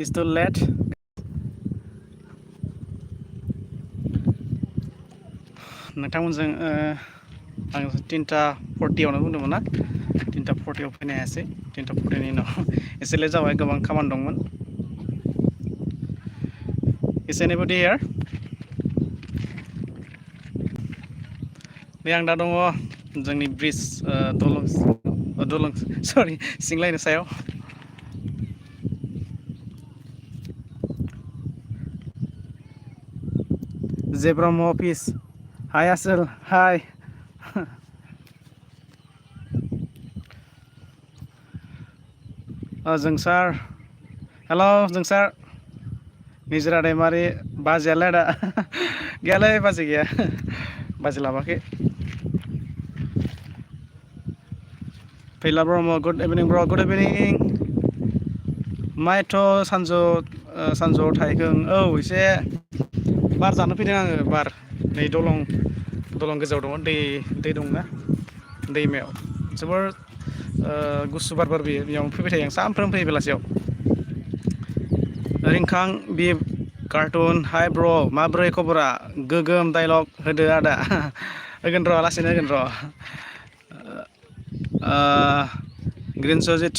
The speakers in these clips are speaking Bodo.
It's too late. नोंथांमोनजों आं 3:40 बुंदोंमोन ना 3:40 फैनो हायासै 3:40 उनाव एसे लेट जाबाय गोबां खामानि दंमोन. Is anybody here? नै आं दा दङ जोंनि ब्रिज दलं सरि सिंलायनि सायाव. जेब्रम अफिस. Hi Asel. Hi. जोंसार. Hello जोंसार. निजोरा दैमारि. बाजैयालाय दा गैयालै बाजै गैया बाजै लाबाखै. फैला Brahma. Good evening bro. Good evening. माइथ' सानजौआव थाहैगोन. औ एसे बार जानो फैदों आङो. बार नै दलं गोजौआव दङ दै दंना दैमायाव जोबोर गुसु बार बारबोयो. बेयाव फैबाय थायो आं सानफ्रोमबो फैयो बेलासियाव. रिंखां बि कार्टुन. हाय ब्र' माब्रै खबरा? गोगोम डाइलग होदो आदा. होगोन र' लासैनो होगोन र'. ग्रिन सजित.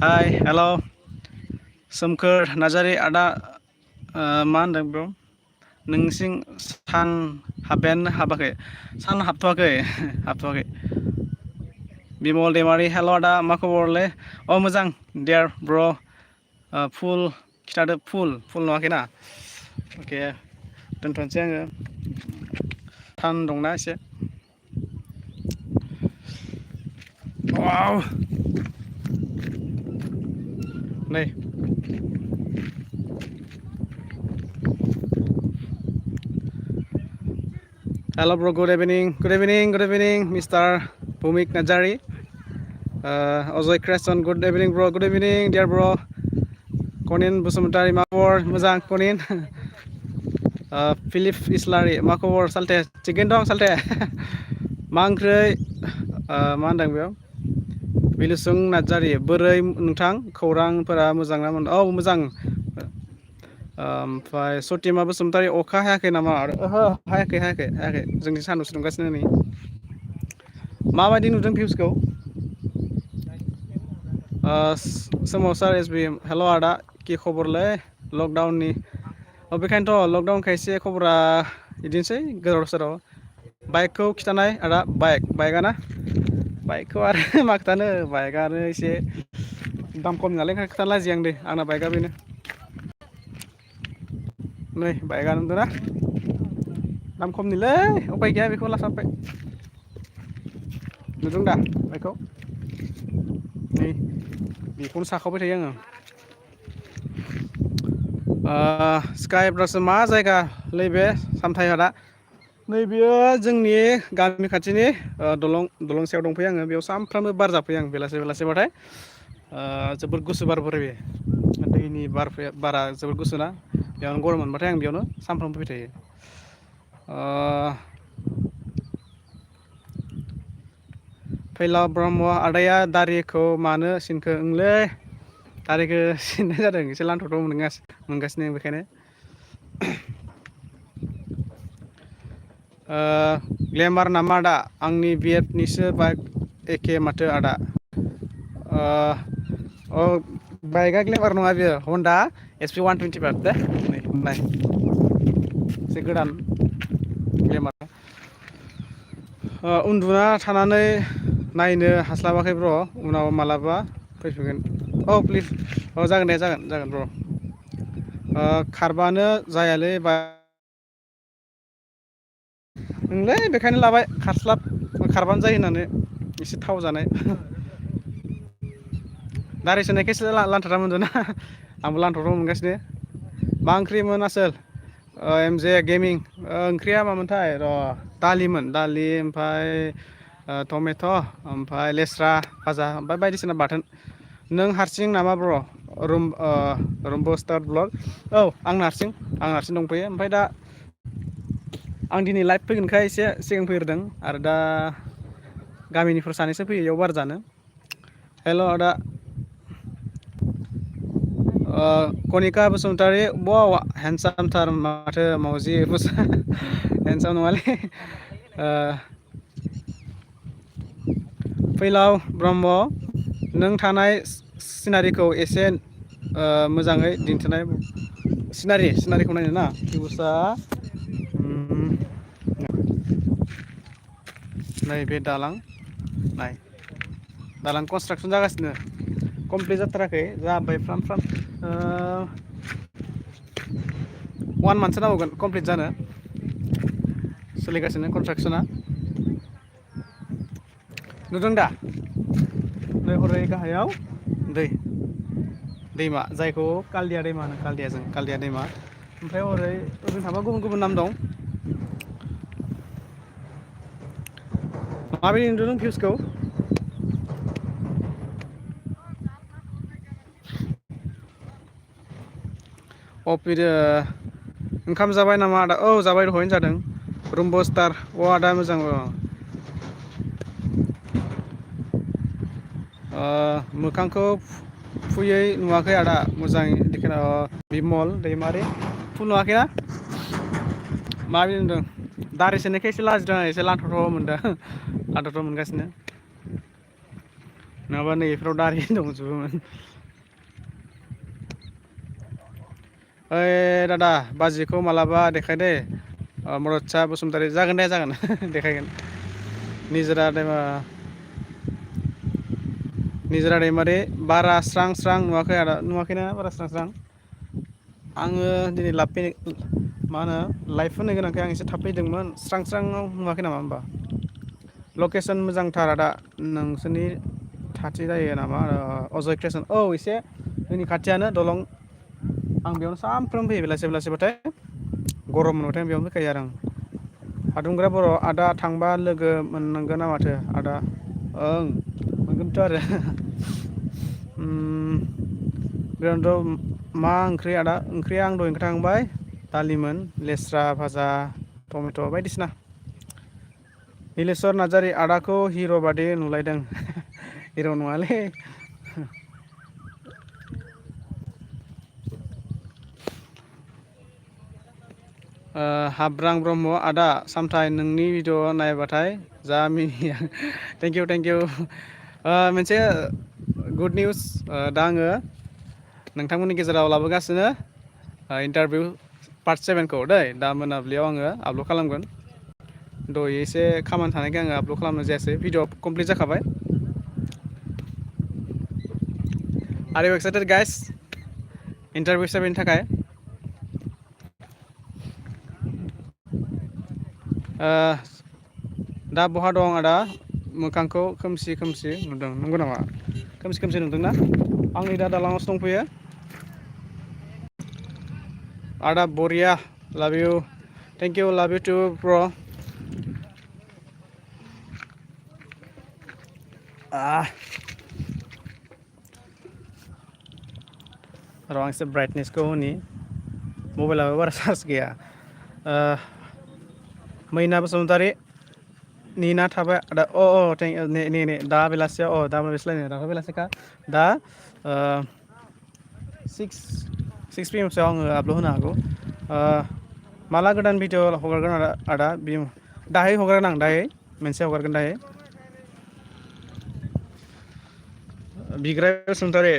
Hi hello'. सोमखोर नार्जारि. आदा मा होनदों ब्र'? नोंसिं सान हाबबायानो हाबाखै? सान हाबथ'वाखै. बिमल दैमारि. हेल' आदा मा खबरलै? अ मोजां डियार ब्र'. फुल खिथादो. फुल नुवाखैना? अके दोनथ'नोसै आङो. टान दंना एसे. वाव नै हेल' ब्र'. गुड इभिनिं mister भुमिक Narzary. Ajay Cresson. Good इभिनिं ब्र'. गुड इभिनिं डियार ब्र'. कनिन बसुमतारि. मा खबर? मोजां कनिन. फिलिप इस्लारि. मा खबर सालथे? थिगैनो दं सालथे. मा ओंख्रै? मा होनदों बेयाव? बिलुसुं नार्जारि. बोरै नोंथां खौरांफोरा मोजां ना? औ मोजां. ओमफ्राय सतिमा बसुमतारि. अखा हायाखै नामा? ओहो हायाखै जोंनि सान्दुंसो दुंगासिनो नै. माबायदि नुदों भिउसखौ? सोमावसार एस बि एम. हेल' आदा कि खबरलै लकडाउननि? बेखायनोथ' लकडाउनखाय एसे खबरा बिदिनोसै गोदाव सोराव. बाइकखौ खिथानाय आदा. बाइकआ ना? बाइकखौ आरो मा खिथानो बाइकआनो एसे दाम खम नालाय ओंखायनो खिथानो लाजियो आं दे. आंना बाइकआ बेनो. नै बाइकआ नुदोंना? दाम खमनिलै उफाय गैया बेखौ लाथाबबाय. नुदों दा बाइकखौ? नै बेखौनो साखावबाय थायो आङो. स्काइ ब्रासआ मा जायगालै बे सामथाय आदा? नैबेयो जोंनि गामि खाथिनि दलं सायाव दंफैयो आङो. बेयाव सानफ्रामबो बार जाफैयो आं बेलासेबाथाय. जोबोद गुसु बार बारबोयो. दैनि बारा जोबोद गुसु ना बेयावनो गरम मोनबाथाय आं बेयावनो सानफ्रामबो फैबाय थायो. फैलाव ब्रह्म. आदाया दारिखौ मानो सिनखो? ओंलै दारिखौ सिननाय जादों एसे लान्थ'थ' मोनगासिनो बेखायनो. ग्लेमार नामा आदा? आंनि बिएफनिसो बाइक एखे माथो आदा. बाइकआ ग्लेमार नङा बेयो हन्डा SP 125 दे नाय एसे गोदान ग्लेमार. उन्दुना थानानै नायनो हास्लाबाखै ब्र'. उनाव मालाबा फैफिनगोन. औ प्लिज. औ जागोन दे जागोन ब्र'. खारबानो जायालै नोंलै बेखायनो लाबाय खारबानो जायो होननानै एसे थाव जानाय. दारि सोनायखायसो लान्थाथा मोनदों ना? आंबो लान्थाथ' मोनगासिनो. मा ओंख्रिमोन आसोल? MJ gaming. ओंख्रिया मामोनथाय र' दालि ओमफ्राय टमेट' ओमफ्राय लेस्रा भाजा ओमफ्राय बायदिसिना बाथोन. नों हारसिं नामा ब्र'? रुम्बो स्टार ब्लग. औ आं हारसिं दंफैयो. ओमफ्राय दा आं दिनै लाइभ फैगोनखाय एसे सिगां फैग्रोदों आरो दा गामिनिफोर सानैसो फैयो बेयाव बार जानो. हेल' आदा. कनिका बसुमतारी वाव हेन्डसामथार माथो मावजि हेन्डसाम नङालै फैलाव ब्रह्म नों थानाय सिनारिखौ एसे मोजाङै दिन्थिनाय सिनारिखौ नायनो ना भिउसआ नैबे दालां नाय दालां कनस्ट्राक्सन जागासिनो कमप्लिट जाथाराखै जाबाय फ्राम वान मान्थसो नांबावगोन कमप्लिट जानो सोलिगासिनो कनस्ट्राक्सना नुदों दा नै हरै गाहायाव दैमा जायखौ कालदिया दैमा होनो कालदिया दैमा ओमफ्राय हरै ओजों थांबा गुबुन गुबुन नाम दं माबायदि नुदों नों भिउसखौ ओंखाम जाबाय नामा आदा औ जाबाय दहायनो जादों रुम्ब स्टार आदा मोजां मोखांखौ फुयै नुवाखै आदा मोजाङै देखायना बिमल दैमारि फुल नुवाखैना माबायदि नुदों दारि सोनायखाय एसे लाजिदों एसे लानथाव मोनगासिनो नङाबा नैफ्राव दारि दंजोबोमोन ओइ दादा बाजैखौ मालाबा देखाय दे मददसा बसुमतारी जागोन दे जागोन देखायगोन निजोरा दैमारि बारा स्रां स्रां नुवाखै आदा नुवाखैना बारा स्रां स्रां आङो दिनै मा होनो लाइभ होनो गोनांखाय आं एसे थाब फैदोंमोन स्रां स्रांआव नुवाखै नामा होमबा लकेसन मोजांथार आदा नोंसोरनि खाथि जायो नामा अजय क्रेसन औ एसे जोंनि खाथियानो दलं आं बेयावनो सानफ्रोमबो फैयो बेलासेबाथाय गरम मोनबाथाय बेयावनो फैखायो आरो आं हादुंगोरा बर' आदा थांबा लोगो मोननांगोन ना माथो आदा ओं मोनगोनथ' आरो बेयावनोथ' मा ओंख्रि आदा ओंख्रिया आं दहाय खोन्थाखांबाय दालिमोन लेस्रा भाजा टमेट' बायदिसिना निलेस्वर नार्जारि आदाखौ हिर' बादि नुलायदों हिर' नङालै हाब्रां ब्रह्म आदा सामथाइ नोंनि भिडिअ नायबाथाय जा मिनियो थेंक इउ मोनसे गुड निउस दा आङो नोंथांमोननि गेजेराव लाबोगासिनो इन्टारभिउ पार्ट 7खौ दै दा मोनाबिलियाव आङो आपल'ड खालामगोन दहाय एसे खामानि थानायखाय आङो आपल'ड खालामनाय जायासै भिडिअ कमप्लिट जाखाबाय आर इउ एक्साइटेड गाइस इन्टारभिउ 7नि थाखाय दा बहा दं आदा मोखांखौ खोमसि खोमसि नुदों नंगौ नामा खोमसि खोमसि नुदोंना आं नै दा दालाङावसो दंफैयो आदा बरिया लाभ इउ थेंक इउ लाभ इउ टु ब्र र' आं एसे ब्राइटनेसखौ होनि मबाइलाबो बारा चार्ज गैया मैना बसुमतारी नेना थाबाय आदा नै दा बेलासियाव दा बेलासिलायनो दाथ' बेलासिखा दा 6 PM सोआव आङो आपल'ड होनो हागौ माला गोदान भिडिअ हगारगोन आदा दाहाय हगारगोन आं दाहाय मोनसे हगारगोन दाहाय बिग्राय बसुमतारी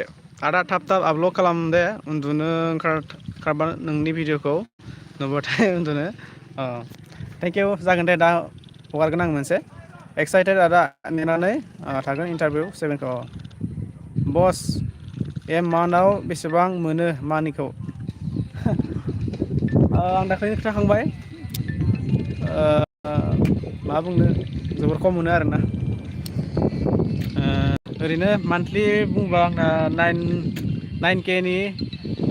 आदा थाब आपल'ड खालाम दे उन्दुनो ओंखारबा नोंनि भिडिअखौ नुबाथाय उन्दुनो थेंक इउ जागोन दे दा हगारगोन आं मोनसे एक्साइटेड आदा नेनानै थागोन इन्टारभिउ 7खौ बस मान्थआव बेसेबां मोनो मानिखौ आं दाख्लैनो खोन्थाखांबाय मा बुंनो जोबोर खम मोनो आरोना ओरैनो मान्थलि बुंबा आंना 9K नि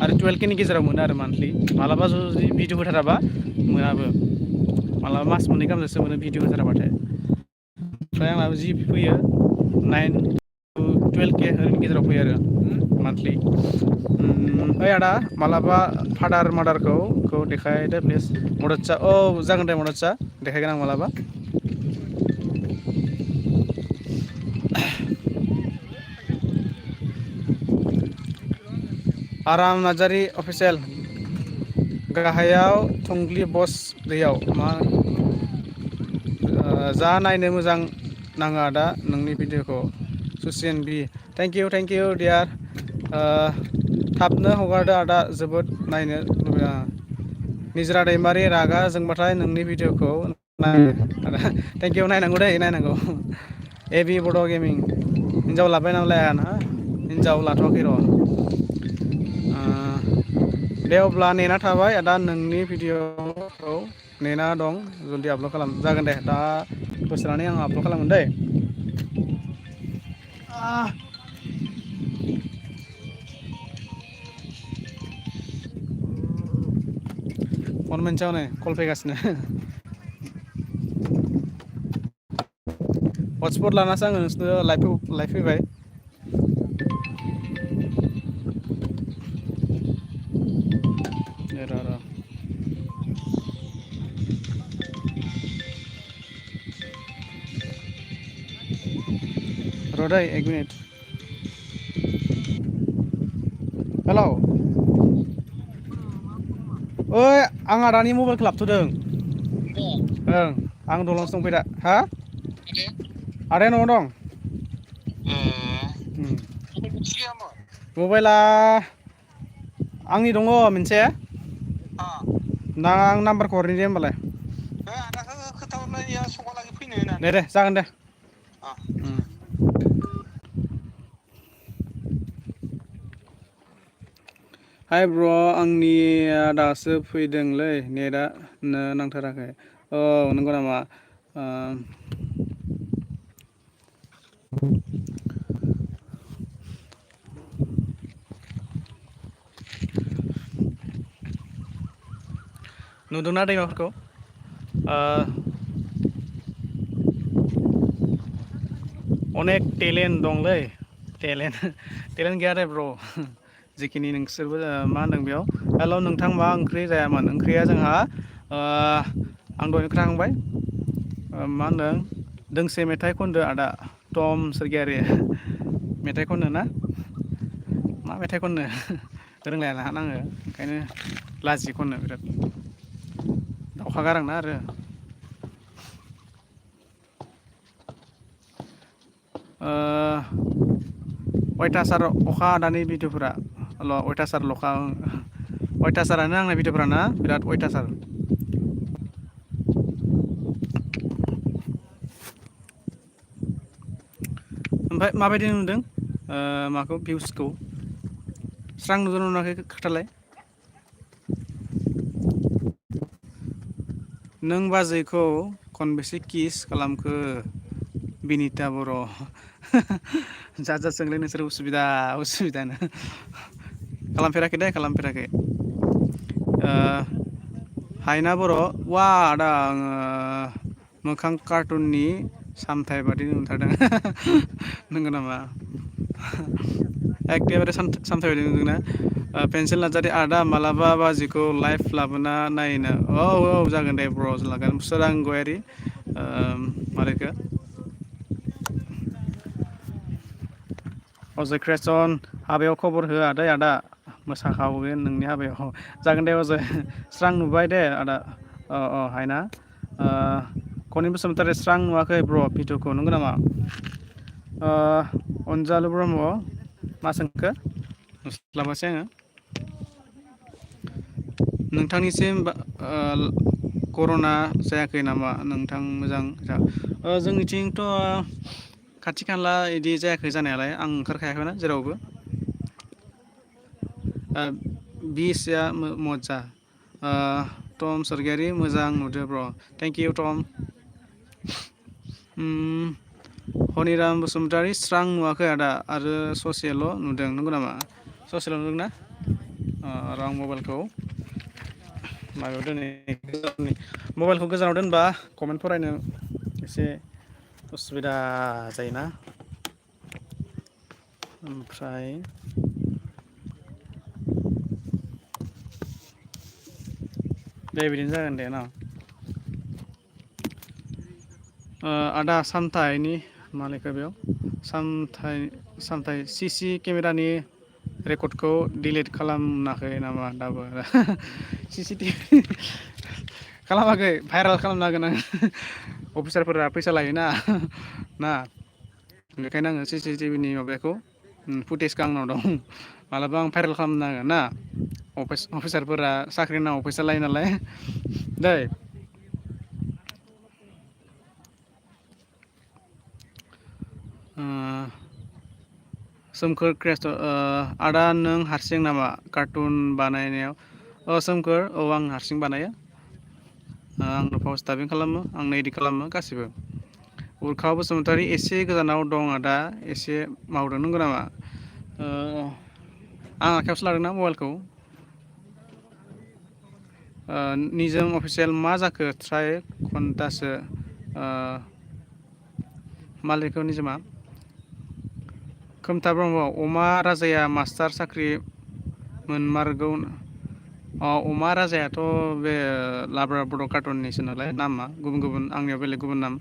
आरो 12K नि गेजेराव मोनो आरो मान्थलि मालाबा जुदि भिडिअ होथाराबा मोनाबो मालाबा मास मोननै गाहामजोंसो मोनो भिडिअ होथाराबाथाय ओमफ्राय आंनाबो जि फैयो 9 to 12K ओरैनि गेजेराव फैयो आरो मान्थलि ओइ आदा मालाबा फादार मादारखौ देखायदो प्लिज मददसा औ जागोन दे मददसा देखायगोन आं मालाबा आराम नार्जारि अफिसियेल गाहायाव थंग्लि बस दैयाव मा जा नायनो मोजां नाङो आदा नोंनि भिडिअ'खौ सुसिन बि थेंक इउ डियार थाबनो हगारदो आदा जोबोद नायनो लुबैयो निजोरा दैमारि रागा जोंबाथाय नोंनि भिडिअ'खौ नायो आदा थेंक इउ नायनांगौ दै नायनांगौ एबि बड' गेमिं हिनजाव लाबाय ना लाया ना हिनजाव लाथ'वाखै र' दे अब्ला नेना थाबाय आदा नोंनि भिडिअ'खौ नेना दं जल्दि आपल'ड खालाम जागोन दे दा बोसोरानै आं आपल'ड खालामगोन दै फन मोनसेयाव नै कल फैगासिनो हटस्पट लानासो आङो नोंसोरनो लाइभ फैबाय र' दै एक मिनिट हेलौ ओइ आं आदानि मबाइलखौ लाबोथ'दों ओं आं दल'सो दंफैयो दा हा आदाया न'आव दं मबाइला आंनि दङ मोनसे दा आं नाम्बारखौ हरनि दे होमबालाय दे जागोन दे हाय ब्र' आंनिया दासो फैदोंलै नेटआ नांथाराखै औ नंगौ नामा नुदोंना दैमाफोरखौ अनेक टेलेन्ट दंलै टेलेन्ट गैया दे ब्र' जिखिनि नोंसोरबो मा होनदों बेयाव हेल' नोंथां मा ओंख्रि जायामोन ओंख्रिया जोंहा आं दहायनो खोन्थाखांबाय मा होनदों दोंसे मेथाइ खनदो आदा टम सोरगियारि मेथाइ खननो ना मा मेथाइ खननो रोंलायाना आङो ओंखायनो लाजियो खननो बिराद दावखा गारांना आरो अयथासार अखा दानि भिडिअफोरा अयथासार लखा अयथासारानो आंना भिडिअफोरा ना बिराद अयथासार ओमफ्राय माबायदि नुदों माखौ भिउसखौ स्रां नुदोंना नुवाखै खोथालाय नों बाजैखौ खनबेसे किस खालामखो बिनिता बर' जाद सोंलै नोंसोर उसुबिदानो खालामफेराखै दे खालामफेराखै हायना बर' वा आदा आङो मोखां कार्टुननि सामथाय बादि नुथारदों नंगौ नामा एखेबारे सामथाय बायदि नुदोंना पेन्सिल नार्जारि आदा मालाबा बाजिखौ लाइभ लाबोना नायनो औ जागोन दे ब्र' लागोन सोरां गयारि मारैखो अजय क्रिएसन हाबायाव खबर होआ दै आदा मोसाखावगोन नोंनि हाबायाव जागोन दे अजय स्रां नुबाय दे आदा हायना खनि बसुमतारी स्रां नुवाखै ब्र' भिडिअखौ नंगौ नामा अनजालु ब्रह्म मा सोंखो नुस्लाबासै आङो नोंथांनिसिम कर'ना जायाखै नामा नोंथां मोजां जोंनिथिंथ' खाथि खाला इदि जायाखै जानायालाय आं ओंखारखायाखैना जेरावबो बिसआ मज्जा टम सरगियारि मोजां नुदो ब्र' थेंक इउ टम हनिराम बसुमतारी स्रां नुवाखै आदा आरो ससेल' नुदों नंगौ नामा ससेल' नुदोंना र' आं मबाइलखौ माबायाव दोनै मबाइलखौ गोजानाव दोनबा कमेन्ट फरायनो एसे उसुबिदा जायोना ओमफ्राय दे बिदिनो जागोन दे ना आदा सामथायनि मालिकआ बेयाव सामथाय सिसि केमेरानि रेकर्डखौ डिलिट खालामाखै नामा दाबो CCTV खालामाखै भाइरेल खालामना होगोन आं अफिसारफोरा फैसा लायोना ना बेखायनो आङो CCTVनि माबाखौ फुटेजखौ आंनाव दं मालाबा आं भाइरेल खालामना होगोन ना अफिसारफोरा साख्रि नामाव फैसा लायो नालाय दै सोमखोर क्रेस्ट आदा नों हारसिं नामा कार्टुन बानायनायाव सोमखोर औ आं हारसिं बानायो आंनो भइस डाबिं खालामो आंनो एडिट खालामो गासिबो उरखाव बसुमतारी एसे गोजानाव दं आदा एसे मावदों नंगौ नामा आं आखायावसो लादोंना मबाइलखौ निजोम अफिसियेल मा जाखो ट्राय घन्टासो मालिकखौ निजोमा खोमथा ब्रह्म अमा राजाया मास्टार साख्रि मोनमारगौ अमा राजायाथ' बे लाब्रा बड' कार्टुननिसो नालाय नामा गुबुन गुबुन आंनियाव बेलेग गुबुन नाम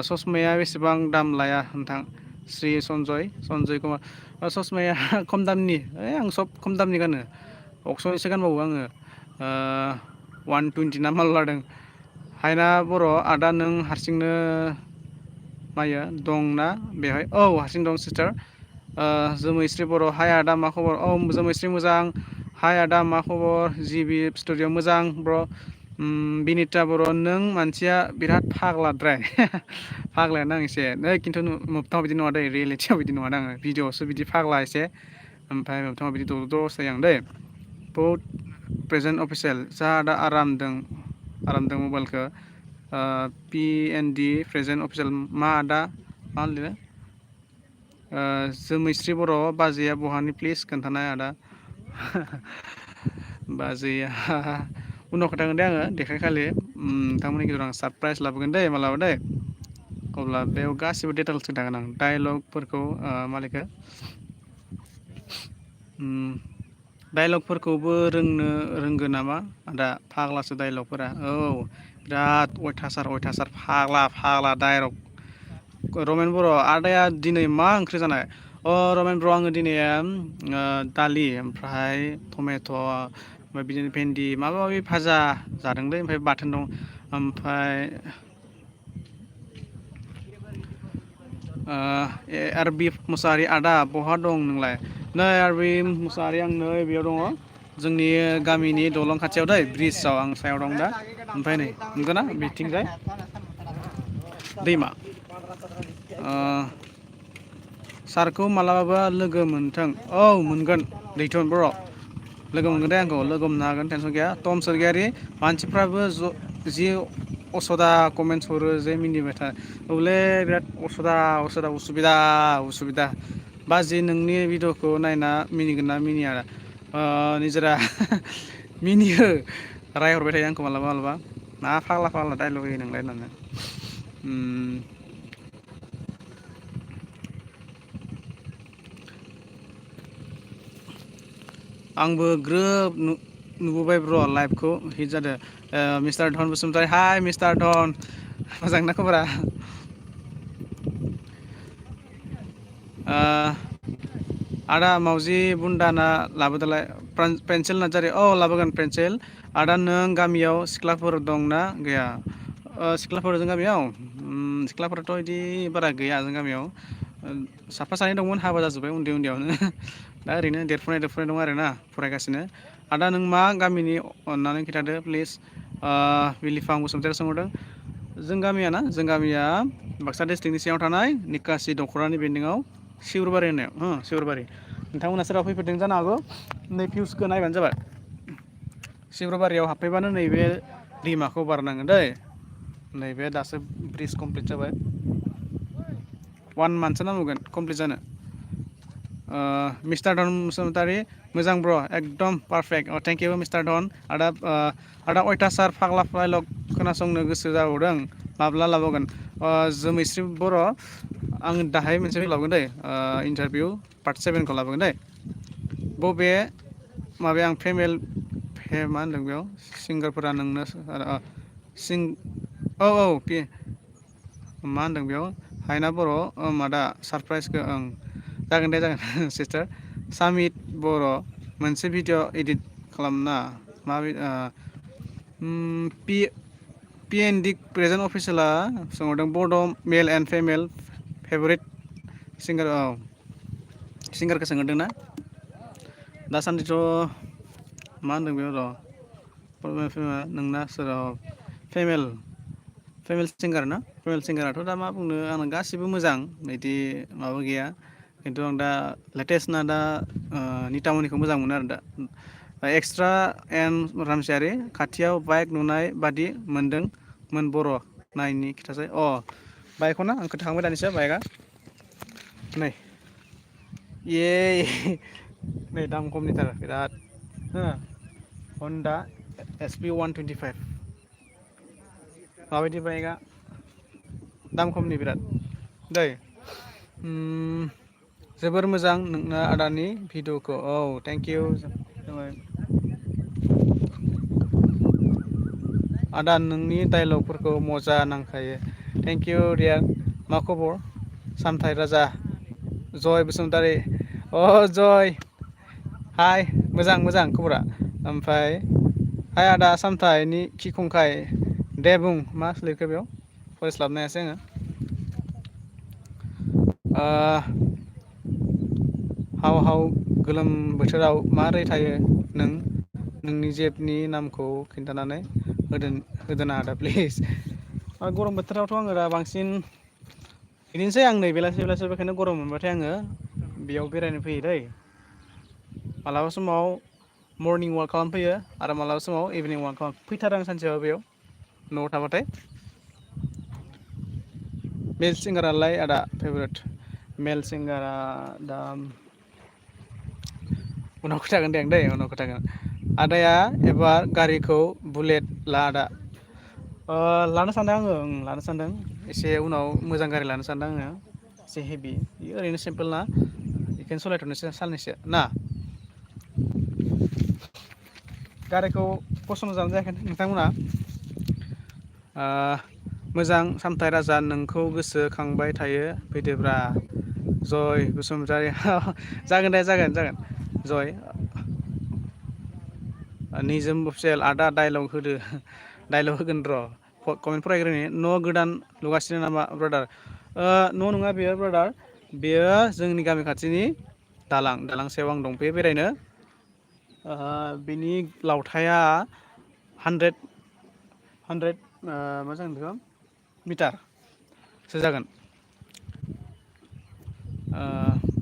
ससमाया बेसेबां दाम लाया नोंथां श्री सन्जय कुमार ससमाया खम दामनि आं सब खम दामनि गानो अक्स'निसो गानबावो आङो 120 ना माल लादों हायना बर' आदा नों हारसिंनो मायो दंना बेवहाय औ हारसिं दं सिस्टार जोमैस्रि बर' हाय आदा मा खबर औ जोमैस्रि मोजां हाय आदा मा खबर जिबि स्टुडिअ मोजां ब्र' बिनिता बर' नों मानसिया बिराद फाग्लाद्राय फाग्लायानो आं एसे नै खिन्थु मोगथाङाव बिदि नङा दै रियेलिटियाव बिदि नङा आङो भिडिअआवसो बिदि फाग्ला एसे ओमफ्राय मोगथाङाव बिदि दस जायो आं दै बहुद प्रेजेन्ट अफिसियेल जा दा आरामदों मबाइलखौ PND प्रेजेन्ट अफिसियेल मा आदा मा लिरो जोमैस्रि बर' बाजैया बहानि प्लिज खोन्थानाय आदा बाजैया उनाव खोन्थागोन दे आङो देखायखालि नोंथांमोननि गेजेराव आं सारप्राइज लाबोगोन दै मालाबा दै अब्ला बेयाव गासिबो डिटेल्स खोन्थागोन आं डाइलगफोरखौ मालिकखौ डाइलगफोरखौबो रोंगो नामा आदा फाग्लासो डाइलगफोरा औ बिराद अयथासार फाग्ला डाइलग रमेन बर' आदाया दिनै मा ओंख्रि जानाय रमेन बर' आङो दिनै दालि ओमफ्राय टमेट' ओमफ्राय बिदिनो भेन्दि माबा माबि भाजा जादोंलै ओमफ्राय बाथोन दं ओमफ्राय आरबि मुसाहारि आदा बहा दं नोंलाय नै आरबि मुसाहारि आं नै बेयाव दङ जोंनि गामिनि दलं खाथियाव दै ब्रिजाव आं सायाव दं दा ओमफ्राय नै नुगोना बिथिंजाय दैमा सारखौ मालाबाबो लोगो मोनथों औ मोनगोन दैथुन बर' लोगो मोनगोन दे आंखौ लोगो मोननो हागोन टेनसन गैया टम सोरगियारि मानसिफ्राबो जि असदा कमेन्टस हरो जे मिनिबाय था औलै बिराद उसुबिदा बाजै नोंनि भिडिअ'खौ नायना मिनिगोन ना मिनिया निजोरा मिनियो रायहरबाय थायो आंखौ मालाबा मा फाग्ला डाइलग होयो नोंलाय होननानै आंबो ग्रोब नुबोबाय ब्र' लाइभखौ हिट जादों मिस्टार धन बसुमतारी हाय मिस्टार धन मोजां ना खबरा आदा मावजि बुन्दाना लाबोदोलाय पेन्सिल नार्जारि औ लाबोगोन पेन्सिल आदा नों गामियाव सिख्लाफोर दंना गैया सिख्लाफोर जों गामियाव सिख्लाफोराथ' बिदि बारा गैया जों गामियाव साफा सानै दंमोन हाबा जाजोब्बाय उन्दैयावनो दा ओरैनो देरफुनाय दं आरोना फरायगासिनो आदा नों मा गामिनि अननानै खिन्थादो प्लिज बिलिफां बसुमतारी सोंहरदों जों गामिया बाक्सा डिस्ट्रिक्टनि सिङाव थानाय निकासि दख'रानि बेन्दोंआव सिउरबारि होननायाव सिउरबारि नोंथांमोना सोरबा फैफेरदों जानो हागौ नै भिउसखौ नायबानो जाबाय सिब्रुबारियाव हाबफैबानो नैबे दैमाखौ बारनांगोन दै नैबे दासो ब्रिज कमप्लिट जाबाय 1 मान्थसो नांबावगोन कमप्लिट जानो मिस्टार धन बसुमतारी मोजां ब्र' एकदम पारफेक्ट थेंक इउ मिस्टार धन आदा अयथासार फाग्ला डाइलग खोनासंनो गोसो जाबावदों माब्ला लाबावगोन जोमैस्रि बर' आं दाहाय मोनसे लाबोगोन दै इन्टारभिउ पार्ट 7खौ लाबोगोन दै बबे माबाया आं मा होनदों बेयाव सिंगारफोरा नोंनो औ मा होनदों बेयाव हायना बर' मादा सारप्राइजखौ जागोन दे जागोन सिस्टार सामित बर' मोनसे भिडिअ इदिट खालामना मा P P N D present अफिसियेला सोंहरदों बड' मेल एन्ड फिमेल फेभरेट सिंगार औ सिंगारखौ सोंहरदों ना दासान्दिथ' मा होनदों बेयाव र' नोंना सोर फेमेल सिंगार ना फेमेल सिंगाराथ' दा मा बुंनो आंना गासिबो मोजां बिदि माबा गैया खिन्थु आं दा लेटेस्टना दा नितामनिखौ मोजां मोनो आरो दा एक्सट्रा एन्ड रामसियारि खाथियाव बाइक नुनाय बादि मोनदोंमोन बर' नायनि खिथासै बाइकखौ ना आं खोन्थाखांबाय दानिसो बाइकआ नै नै दाम खमनिथार बिराद हो हन्डा SP 125 माबायदि बाइकआ दाम खमनि बिराद दै जोबोर मोजां नोंना आदानि भिडिअ'खौ थेंक इउ आदा नोंनि डाइलगफोरखौ मजा नांखायो थेंक इउ डियार मा खबर सामथाइ राजा जय बसुमतारी जय हाय मोजां मोजां खबरा ओमफ्राय हाय आदा सामथाइनि खिखंखाय दे बुं मा लिरखो बेयाव फरायस्लाबनो हायासै आङो हाव गोलोम बोथोराव माबोरै थायो नोंनि जेबनि नामखौ खिन्थानानै होदोना आदा प्लिज गरम बोथोरावथ' आङो दा बांसिन बिदिनोसै आं नै बेलासि बेखायनो गरम मोनबाथाय आङो बेयाव बेरायनो फैयो दै मालाबा समाव मर्निं वाक खालामफैयो आरो मालाबा समाव इभिनिं वाक फैथारो आं सानसेयाव बेयाव न'आव थाबाथाय मेल सिंगारालाय आदा फेभरेट मेल सिंगारा दा उनाव खोथागोन दे आं दै उनाव खोथागोन आदाया एबार गारिखौ बुलेट ला आदा लानो सानदों आङो लानो सानदों एसे उनाव मोजां गारि लानो सानदों आङो एसे हेभि बेयो ओरैनो सिम्पोल ना बेखौनो सालायथ'नोसै साननैसो ना गारिखौ फसन्द जानो जायाखै नोंथांमोना मोजां सामथाइ राजा नोंखौ गोसोखांबाय थायो फैदोब्रा जय बसुमतारी जागोन दे जागोन जय निजोम अफिसियेल आदा डाइलग होगोन र' कमेन्ट फरायग्रोनि न' गोदान लुगासिनो नामा ब्रादार न' नङा बेयो ब्रादार बेयो जोंनि गामि खाथिनि दालां सायाव आं दंफैयो बेरायनो बिनि लावथाया 100 मा जागोन बेखौ मिटारसो जागोन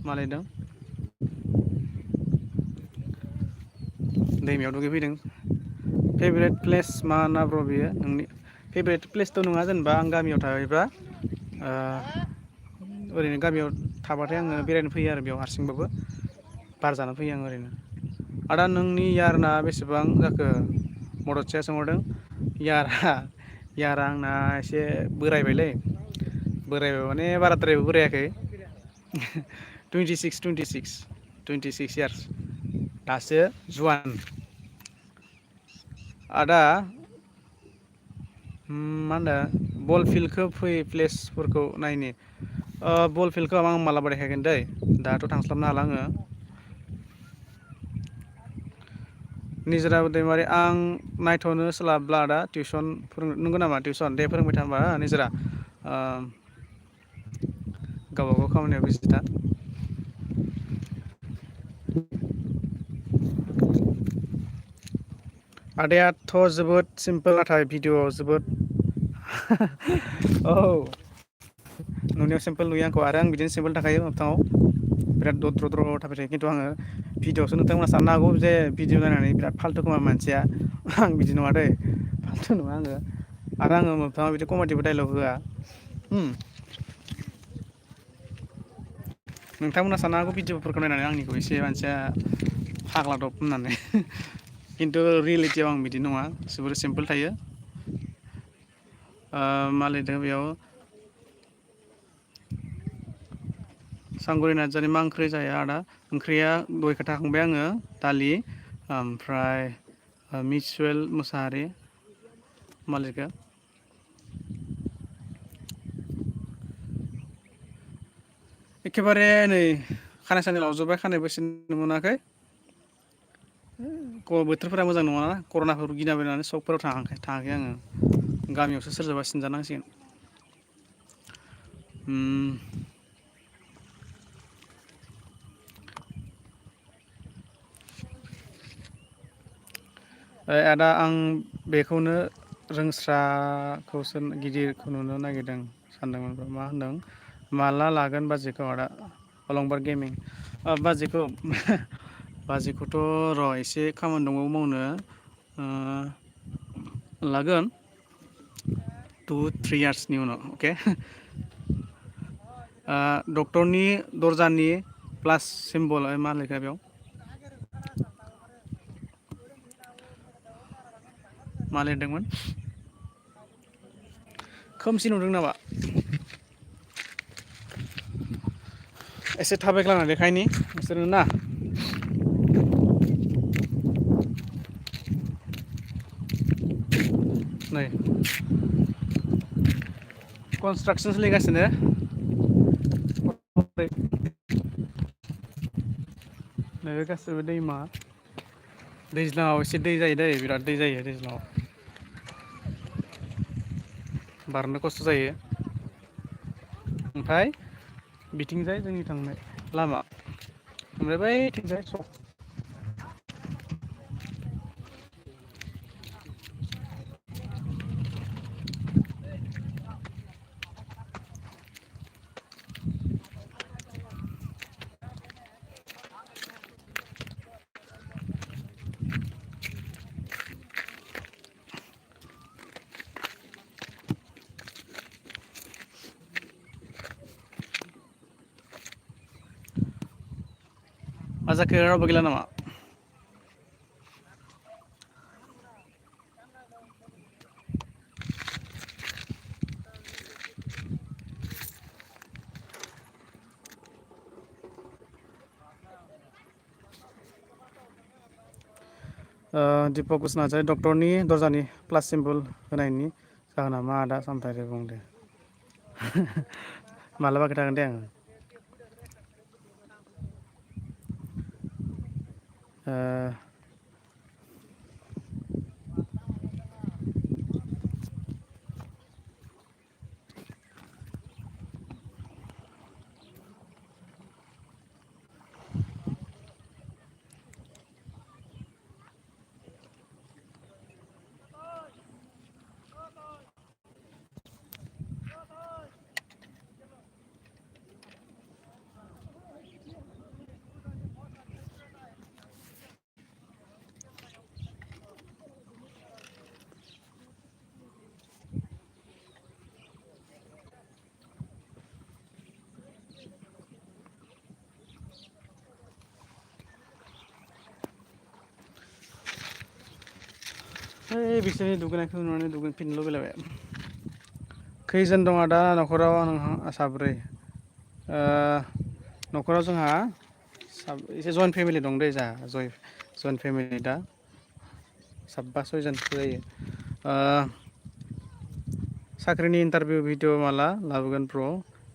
मा लिरदों दैमायाव दुगैफैदों फेभरेट प्लेस मा ना ब्र' बियो नोंनि फेभरेट प्लेसथ' नङा जेनेबा आं गामियाव थायोबा ओरैनो गामियाव थाबाथाय आङो बेरायनो फैयो आरो बेयाव हारसिंबाबो बार जानो फैयो आं ओरैनो आदा नोंनि यारना बेसेबां जाखो मददसाया सोंहरदों यारा आंना एसे बोरायबायलै माने बाराद्रायबो बोरायाखै 26 यार्स दासो जुवान आदा मा होनदों बल फिल्डखौ फै प्लेसफोरखौ नायनि बल फिल्डखौ आं मालाबा देखायगोन दै दाथ' थांस्लाबनो हाला आङो निजोरा दैमारि आं नायथ'नो सोलाबला आदा टिउसन नंगौ नामा टिउसन दे फोरोंबाय था होनबा निजोरा गावबागाव खामानियाव बिजि था आदायाथ' जोबोद सिम्पोल नाथाय भिडिअ'आव जोबोद नुनायाव सिम्पोल नुयो आंखौ आरो आं बिदिनो सिम्पोल थाखायो मोगथाङाव बिराद दद्र थाबाय थायो खिन्थु आङो भिडिअ'आवसो नोंथांमोना साननो हागौ जे भिडिअ नायनानै बिराद फाल्थु खोमा मानसिया आं बिदि नङा दै फाल्थु नङा आङो आरो आङो मोगथाङाव बिदि कमेडिबो डाइलग होआ नोंथांमोना साननो हागौ भिडिअ'फोरखौ नायनानै आंनिखौ एसे मानसिया फाग्लादब होननानै खिन्थु रियेलिटियाव आं बिदि नङा जोबोर सिम्पोल थायो मा लिरदों बेयाव सांगुरि नार्जारि मा ओंख्रि जाया आदा ओंख्रिया दहाय खोन्थाखांबाय आङो दालि ओमफ्राय मिसुएल मुसाहारि मा लिरखो एखेबारे नै खानाय सानाय लावजोब्बाय खानायबो सिननो मोनाखै बोथोरफोरा मोजां नङाना कर'नाफोर गिनाबायनानै सकफोराव थाङाखै आङो गामियावसो सोरजोंबा सिनजानांसिगोन आदा आं बेखौनो रोंस्राखौसो गिदिरखौ नुनो नागिरदों सानदोंमोन मा होनदों माला लागोन बाजैखौ आदा अलंबार गेमिं बाजैखौथ' र' एसे खामानि दंबावो मावनो लागोन 2-3 यार्सनि उनाव अके डक्टरनि दर्जानि प्लास सिम्बल मा लिरखो बेयाव मा लिरदोंमोन खोमसि नुदों नामा एसे थाबायग्लांना देखायनि नोंसोरनो ना नै कनस्ट्राक्सन सोलिगासिनो नैबे गासैबो दैमा दैज्लाङाव एसे दै जायो दै बिराद दै जायो दैज्लाङाव बारनो खस्थ' जायो ओमफ्राय बिथिंजाय जोंनि थांनाय लामा ओमफ्राय बैथिंजाय सक मा जाखो रावबो गैला नामा दीपक बसुमतारी डक्टरनि दर्जानि प्लास सिम्बल होनायनि जाहोना मा आदा सामथायारि बुंदो मालाबा खोन्थागोन दे आङो बिसोरनि दुगैनायखौ नुनानै दुगैफिननो लुबैलायबाय खैजोन दङ दा न'खराव नोंहा साब्रै न'खराव जोंहा एसे जइन्ट फेमिलि दं दै जोंहा जइन्ट फेमिलि दा साबा सयजनसो जायो साख्रिनि इन्टारभिउ भिडिअ माला लाबोगोन प्र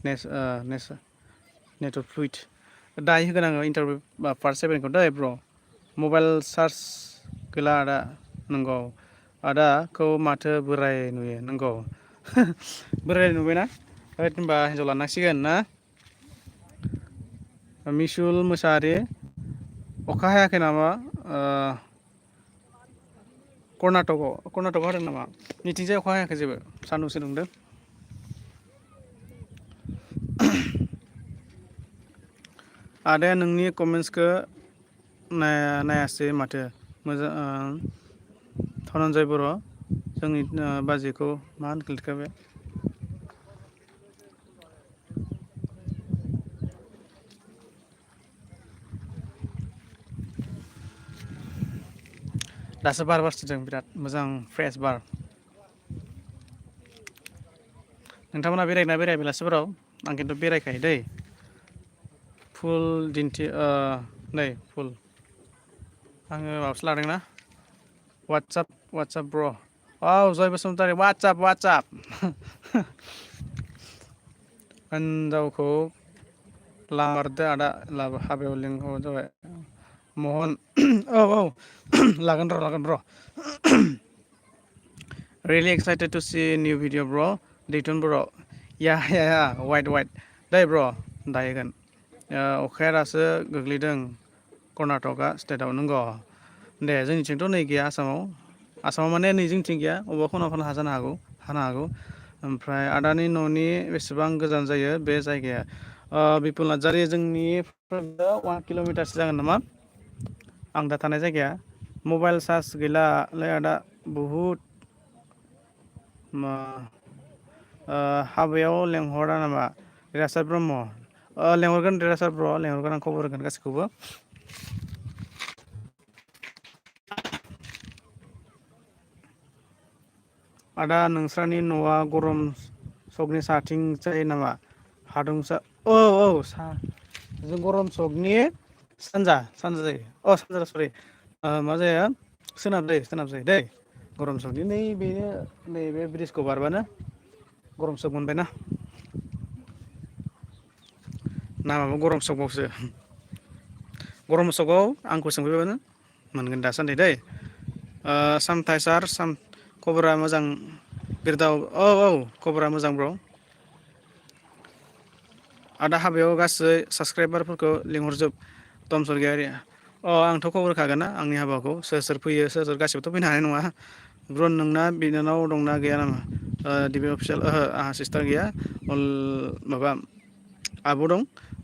नेट फ्लुइड दाहाय होगोन आङो इन्टारभिउ पार्ट 7खौ दै ब्र मबाइल चार्ज गैला आदा नंगौ आदाखौ माथो बोराय नुयो नंगौ बोराय नुबायना होनबा हिन्जाव लानांसिगोन ना मिसुल मोसाहारि अखा हायाखै नामा कर्नाटकआव हादों नामा निथिंजाय अखा हायाखै जेबो सान्दुंसो दुंदों आदाया नोंनि कमेन्ट्सखौ नायासै माथो मोजां धनन्जय बर' जोंनि बाजैखौ मा होनखो लिरखो बे दासो बार बारसोदों बिराद मोजां फ्रेस बार नोंथांमोना बेरायगोना बेराया बेलासिफोराव आं खिन्थु बेरायखायो दै फुल दिन्थि नै फुल आङो माबासो लादोंना वाट्सआप ब्र जय बसुमतारी वाट्सआप हिन्जावखौ लामारदो आदा हाबायाव लिंहरबानो जाबाय महन औ औ लागोन र' Really excited to see new video, bro. Dayton, bro. Yeah. White. Day, bro. Dayagan. अखाया दासो गोग्लैदों कर्नाटकआ स्टेटआव नंगौ दे जोंनिथिंथ' नै गैया आसामाव माने नै जोंनिथिं गैया अबेबा खना हानो हागौ ओमफ्राय आदानि न'नि बेसेबां गोजान जायो बे जायगाया बिपुल नार्जारि जोंनि 1 किल'मिटारसो जागोन नामा आं दा थानाय जायगाया मबाइल चार्ज गैलालै आदा बहुद हाबायाव लेंहरा नामा देरहासार ब्रह्म लेंहरगोन देरहासार ब्र लेंहरगोन आं खबर होगोन गासैखौबो आदा नोंस्रानि न'आ गरम सकनि साथिं जायो नामा हादंसा औ जों गरम सकनि सानजा जायो सानजा सरि मा जायो सोनाब जायो दै गरम सकनि नैबे ब्रिजखौ बारबानो गरम सक मोनबायना नामाबो गरम सकबावसो गरम सकआव आंखौ सोंफैबानो मोनगोन दासान्दि दै सामथाय सार खबरा मोजां बिरदाव औ खबरा मोजां ब्र आदा हाबायाव गासै साबसक्राइबारफोरखौ लिंहरजोब टम सरगियारि आंथ' खबर होखागोन ना आंनि हाबाखौ सोर फैयो सोर गासिबोथ' फैनो हानाय नङा ब्र नोंना बिनानाव दंना गैया नामा दिबि अफिसियेल आंहा सिस्टार गैया माबा आब' दं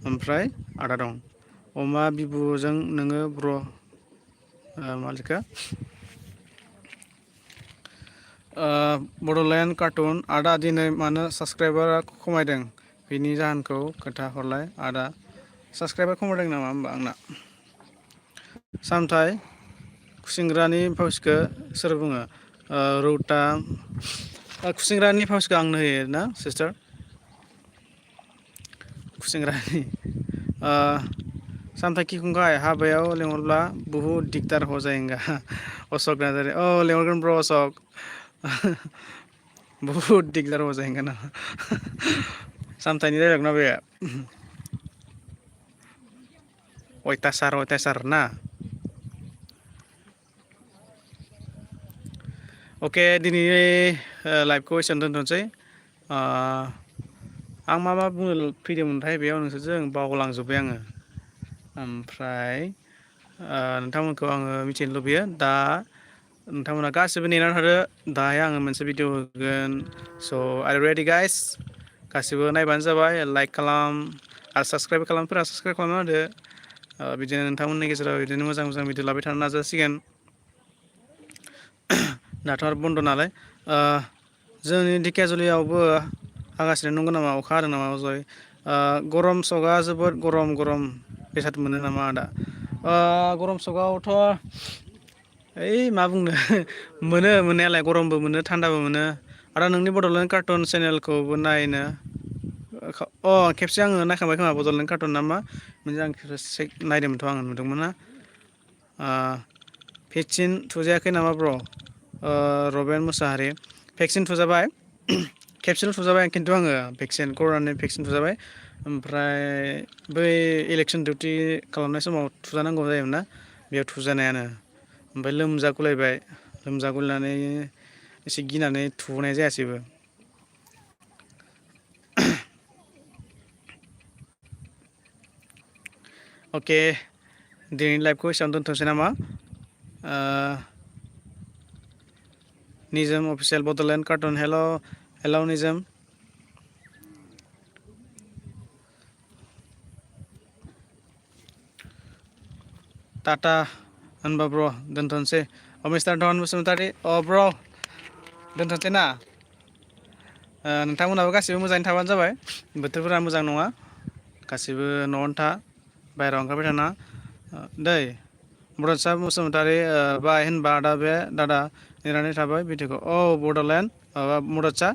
ओमफ्राय आदा दं अमा बिबुजों नोङो ब्र मालिकआ बड'लेण्ड कार्टुन आदा दिनै मानो साबसक्राइबारा खमायदों बिनि जाहोनखौ खोन्थाहरलाय आदा साबसक्राइबार खमायदों नामा होमबा आंना सामथाय खुसेंग्रानि भाउसखौ सोर बुङो रौता खुसेंग्रानि भाउसखौ आंनो होयो ना सिस्टार खुसेंग्रानि सामथाय खिखांखाय हाबायाव लेंहरब्ला बुहुद दिगदार हो जायेगा अशक नार्जारि लेंहरगोन ब्र अशक बहुत दिगदार हो जाएगा ना सामथायनि डाइलग ना बे अयथासार ना अके दिनैनि लाइभखौ एसेयावनो दोनथ'नोसै आं मा बुंनो फैदोंमोनथाय बेयाव नोंसोरजों बावलांजोब्बाय आङो ओमफ्राय नोंथांमोनखौ आङो मिथिनो लुबैयो दा नोंथांमोना गासिबो नेनानै थादो दाहाय आङो मोनसे भिडिअ होगोन स' आर रेडि गाइस गासिबो नायबानो जाबाय लाइक खालाम आरो साबसक्राइब खालामफोरा साबसक्राइब खालामना होदो बिदिनो नोंथांमोननि गेजेराव बिदिनो मोजां भिडिअ लाबाय थानो नाजासिगोन दाथ' आरो बन्द' नालाय जोंनि धेकियाजुलियावबो हागासिनो नंगौ नामा अखा हादों नामा अजय गरम सकआ जोबोद गरम बेसाद मोनो नामा आदा गरम सकआवथ' ओइ मा बुंनो मोनो मोननायालाय गरमबो मोनो थान्दाबो मोनो आरो नोंनि बड'लेण्ड कार्टुन चेनेलखौबो नायनो खेबसे आङो नायखांबाय खोमा बड'लेण्ड कार्टुन ना मा मोनसे आं खेबसे नायदोंमोनथ' आङो नुदोंमोन ना भेक्सिन थुजायाखै नामा ब्र रबेन मुसाहारि भेक्सिन थुजाबाय खेबसेल' थुजाबाय खिन्थु आङो कर'नानि भेक्सिन थुजाबाय ओमफ्राय बै इलेक्सन डिउटि खालामनाय समाव थुजानांगौ जायोमोन ना बेयाव थुजानायानो ओमफ्राय लोमजागुलायनानै एसे गिनानै थुनाय जायासैबो अके दिनैनि लाइभखौ एसेयावनो दोनथ'नोसै नामा निजोम अफिसियेल बड'लेण्ड कार्टुन हेल' निजोम टाटा होनबा ब्र दोनथ'नोसै मिस्टार धन बसुमतारी ब्र दोनथ'नोसै ना नोंथांमोनहाबो गासिबो मोजाङै थाबानो जाबाय बोथोरफोरा मोजां नङा गासिबो न'आवनो था बाहेरायाव ओंखारबाय थाना दै बड'सा बसुमतारी बाय होनबा दादा नेनानै थाबाय भिडिअखौ बड'लेण्ड माबा बड'सा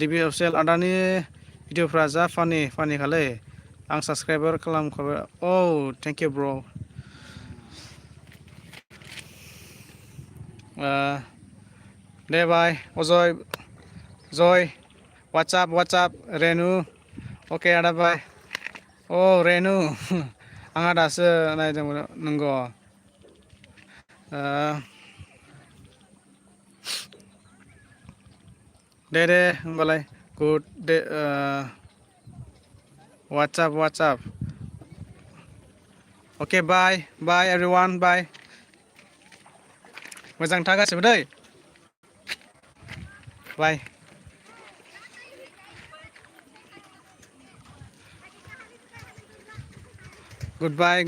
डिबि अफिसियेल आदानि भिडिअफ्रा जा फानिखालै आं साबसक्राइबार खालामखाबाय थेंक इउ ब्र दे बाय अजय जय वाट्सआप रेनु अके आदा बाय अ रेनु आंहा दासो नायदोंमोन नंगौ दे होमबालाय गुड दे वाट्सआप अके बाय एभरिवान बाय मोजां था गासिबो दै बाय गुड बाय